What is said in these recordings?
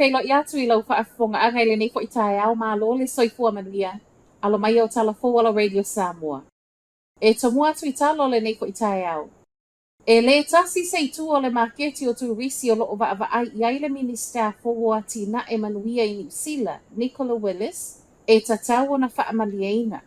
Faafeiloai atu i lau faafofogaaga i lenei foi taeao, malo le soifua manuia. Alo mai o tala fou a la Radio Samoa. E tomua atu i tala o lenei foi taeao. E lē tasi se itu o le maketi o turisi o lo'o vaavaai i ai le Minisita fou o Atinae Manuia i Niu Sila, Nicola Willis, e tatau ona faamalieina.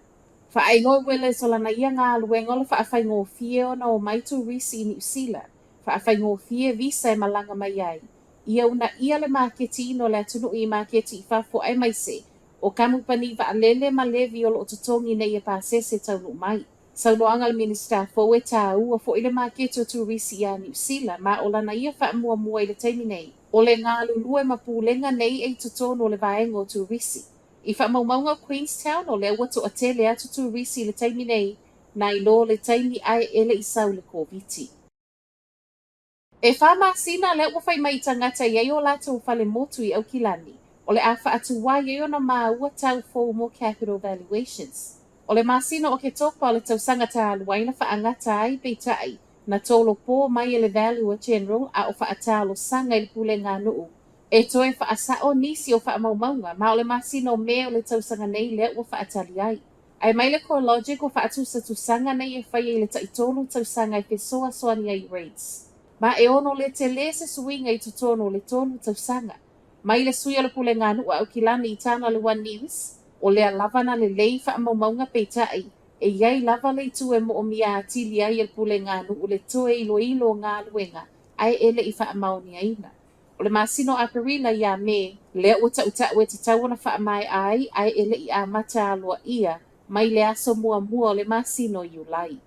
Faailoa e Willis o lana ia galuega o le faafaigofie ona omai turisi i Niu Sila, faafaigofie visa e malaga mai ai, ia uunaia le maketiina o le atunuu i maketi i fafo aemaise o kamupani vaalele ma levy o loo totogi nei e pasese taunuu mai. Saunoaga a le Minisita fou e tāua fo'i le maketi o turisi iā Niu Sila ma o lana ia faamuamua i le taimi nei o le galulue ma pulega nei e i totonu o le vaega o turisi. I faamaumauga o Queenstown o lea ua toatele atu turisi i le taimi nei nai lo le taimi ae e le i sau le Koviti. E 4 masina lea ua fai mai i tagata i ai o latou fale motu i Aukilani, o le a faatuai ai ona maua tau fou mo Capital Valuations. O le masina o Oketopa o le tausaga talu ai na faagata ai peitai, na tolopo mai e le Valuer General a o faatalosaga i le puleganuu e toe faasao nisi o faamaumauga ma o le masina o Me o le tausaga nei lea ua faatali ai. Ae mai le CoreLogic ua faatusatusaga nei e faia i le 3 tausaga e fesoasoani ai i rates. Ma e ono le tele se suiga i totonu o le 3 tausaga. Mai le sui o le puleganuu a Aukilani i tana le One News, o lea lava na lelei faamaumauga peitai, e iai lava le itu e moomia atili ai e le puleganuu le toe iloilo o galuega ae e le i faamaoniaina. O le masina o Aperila ia Me, lea ua tautau e tatau ona faamaea ai ae e le i amata aloaia mai le aso muamua o le masina o Iulai.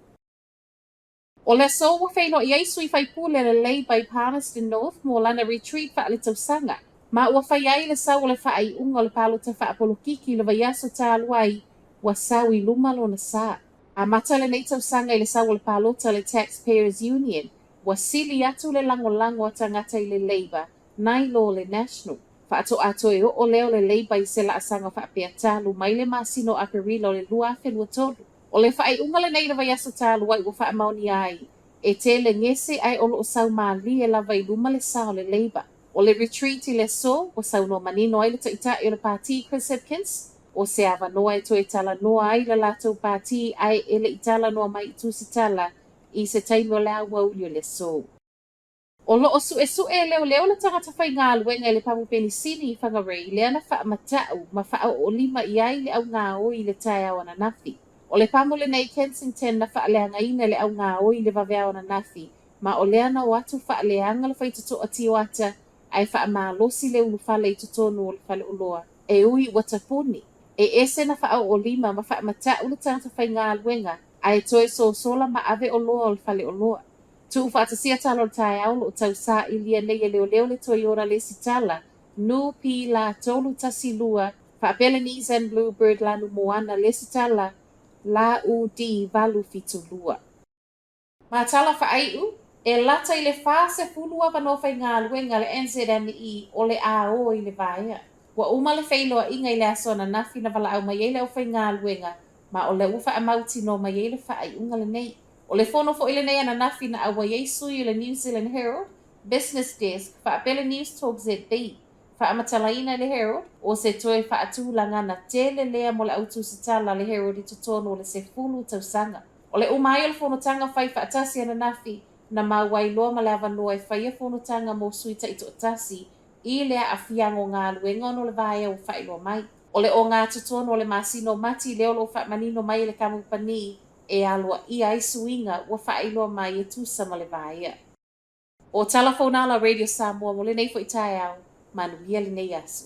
O le aso ua feiloai ai sui faipule le Labour i Palmerston North mo lana retreat faaletausaga. Ma ua fai ai le sau o le faaiuga o le palota faapolokiki le vaiaso talu ai ua sau i luma lona sa. Amata lenei tausaga i le sau o le palota le Taxpayers Union, ua sili atu le lagolago a tagata i le Labour nai lo le National. Faatoa toe oo lea o le Labour i se laasaga faapea talu mai le masina o Aperila o le 2023. O le faaiuga lenei le vaiaso talu ai ua faamaonia ai e tele gese ae o loo sau malie lava i luma le sa o le Labour. O le retreat i le aso ua saunoa manino ai le taitai o le pati Chris Hipkins o se avanoa e toe talanoa ai le latou pati ae e le i talanoa mai i tusitala i se taimi o le auauli o le aso. O loo suesue e leoleo le tagata faigaluega i le pamu penisini i Whangarei lea na faamatau ma faaoolima i ai le augaoi i le taeao ananafi. O le pamu lenei Kensington na faaleagaina le augaoi i le vaveao ananafi ma o lea na o atu faaleaga le faitotoa tioata ae faamalosi le ulufale i totonu o le faleoloa e ui ua tapuni. E ese na faaoolima ma faamatau le tagata faigaluega ae toe sosola ma ave oloa o le faleoloa. Tuu faatasia tala o le taeao o loo tausailia nei e leoleo le Toyota lesitala Nu P La 312 faapea le Nissan Bluebird Lanu Moana lesitala La UD 872. Ma tala faaiu, e lata i le 40 avanoa faigaluega le NZME o le a o i le vaea. Ua uma le feiloaiga i le aso ananafi na valaau mai ai le aufaigaluega ma o lea ua faamautinoa mai ai le faaiuga lenei. O le fono foi lenei ananafi na auai ai sui o le New Zealand Herald, Business Desk, faapea le News Talk ZB. Faamatalaina e le Herald, o se toe faatulagana tele lea mo le autusitala le Herald i totonu o le 10 tausaga. O le uma ai o le fonotaga fai faatasi ananafi na maua ai loa ma le avanoa e faia fonotaga mo sui taitoatasi i le aafiaga o galuega ona o le vaea ua faailoa mai. O le ogatotonu o le masina o Mati lea o loo faamanino mai e le kamupani e aloaia ai suiga ua faailoa mai e tusa ma le vaea. O tala fou na a la Radio Samoa mo lenei foi taeao, manuia lenei aso.